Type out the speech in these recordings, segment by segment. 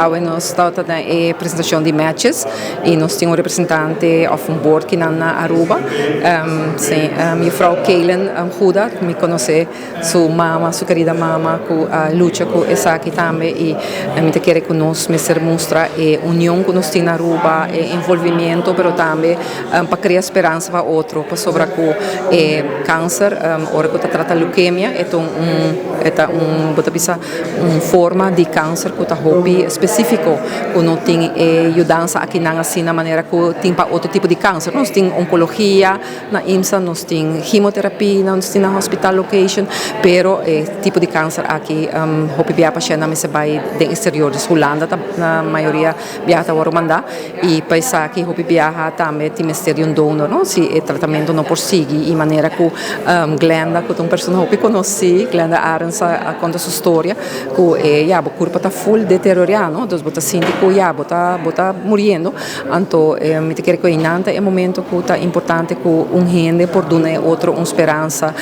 Awe nos tabata na e presentacion di Matches y nos tin un representante of un board kinan na Aruba. Si, juffrouw Kaylen Guda, mi conoce su mama, su querida mama cu a lucha cu esaki tambe y mi ta kere cu nos mester mustra e union cu nos tin na Aruba, e envolvimiento, pero tambe pa crea speransa pa otro, pasobra cu e cancer, ora cu ta trata leukemia, e ta un, e ta un, bo ta bisa, un forma di cancer cu ta hopi specifico, cu no tin e yudansa akinan asina manera cu tin pa otro tipo di cancer. Nos tin oncologia na IMSA, nos tin chemotherapie, nos tin na hospital location, pero e tipo di cancer aki, hopi bia pashentnan mester bay den exterior, dus Hulanda ta na mayoria biaha ta worde manda y pa esaki hopi biaha tambe tin mester di un donor, no? Si e tratamento no por sigui y manera cu Glenda, cu ta un persona hopi conoci, Glenda Arends a conta su storia, cu e ya bo curpa ta full deteriora, no? Dus bo ta sinti cu ya bo ta muriendo. Anto mi ta kere cu einan ta e momento cu ta importante cu un hende por duna e otro un speransa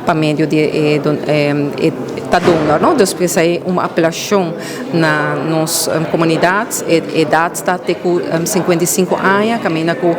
pa medio di e ta donor, no? Dus esey un apelacion na nos comunidad. E edad ta te cu 55 aña, caminda cu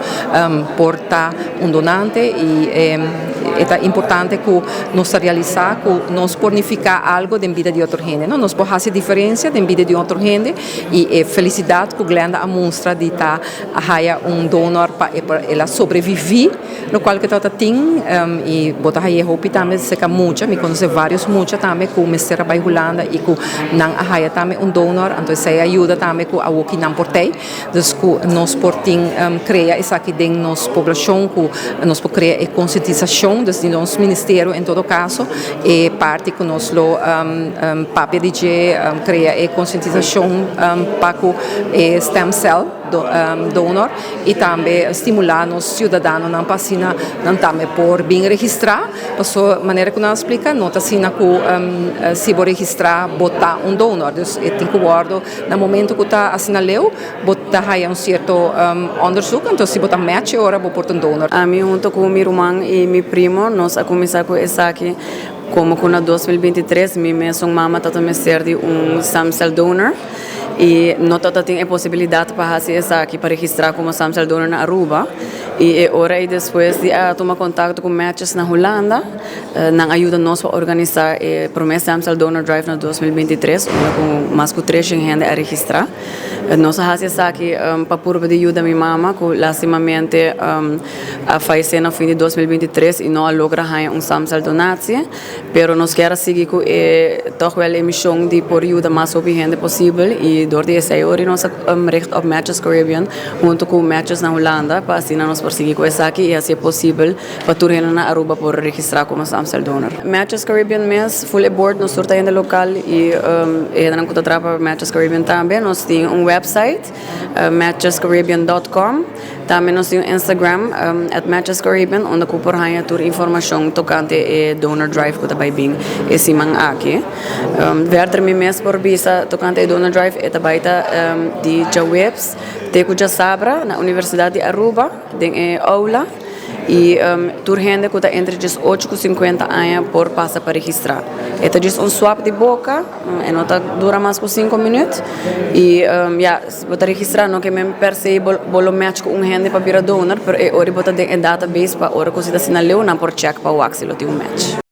por ta un donante y ta importante cu nos realisa cu nos por nifica algo den bida di otro hende, no? Nos por haci diferencia den bida di otro hende y e felicidad cu Glenda a mustra di ta haya un donor pa el a sobrevivi, locual cu ta tin y bo ta haya hopi tambe cerca mucha. Mi conoce varios mucha tambe cu mester a bay Hulanda y cu nan a haya tambe un donor, anto esey a yuda tambe cu awoki nan por tey. Dus cu nos por tin crea esaki den nos poblacion, cu nos por crea e concientisacion, dus di nos ministerio en todo caso, e parti cu nos lo papia di dje, crea e concientisacion pa cu e stem cell donor y tambe stimula nos ciudadanonan pa asina nan tambe por bin registra, paso manera cu nan a splica, no ta asina cu si bo registra bo ta un donor. Dus e tin cu wordo na momento cu ta asina leu, bo ta haya un cierto onderzoek, anto si bo ta match, ora bo por ta un donor. Ami hunto cu mi ruman y mi primo, nos a cuminsa cu esaki como cu na 2023 mi mes mama tata mester di un stem cell donor y no tata tin e posibilidad pa haci esaki, pa registra como stem cell donor na Aruba. Y ora y despues di a tuma contacto cu Matches na Hulanda, nan a yuda nos pa organisa e prome stem cell donor drive na 2023, unda cu mas cu 300 hende a registra. Nos a haci esaki pa purba di yuda mi mama, cu lastimamente a fayece na fin di 2023 y no a logra haya un stem cell donatie, pero nos kier sigui cu e toch wel e mision di por yuda mas hopi hende posibel y door di esey ora nos richt op Matches Caribbean hunto cu Matches na Hulanda, pa asina nos por sigui cu esaki y haci posibel pa tur hende na Aruba por registra como stem cell donor. Matches Caribbean mes, full e board, nos tur ta hende local y hendenan cu ta traha pa Matches Caribbean tambe. Nos tin un website, matchescaribbean.com. Tambe nos tin Instagram, @MatchesCaribbean, unda cu por haya tur informacion tocante e donor drive cu ta bay bin e siman aki. Verder mi mes por bisa tocante e donor drive, e ta bay ta di djaweps te cu djasabra na Universidad di Aruba, den e aula. Y tur hende cu ta entre 18 y 50 aña por pasa pa registra. E ta un swab di boca, e no ta dura mas cu 5 minuut. Y ja, bo ta registra, no kiermen per se bo lo match cu un hende pa bira donor, pero e ora bo ta den e database pa ora cu si ta asina leu, nan por check pa wak si lo tin un match.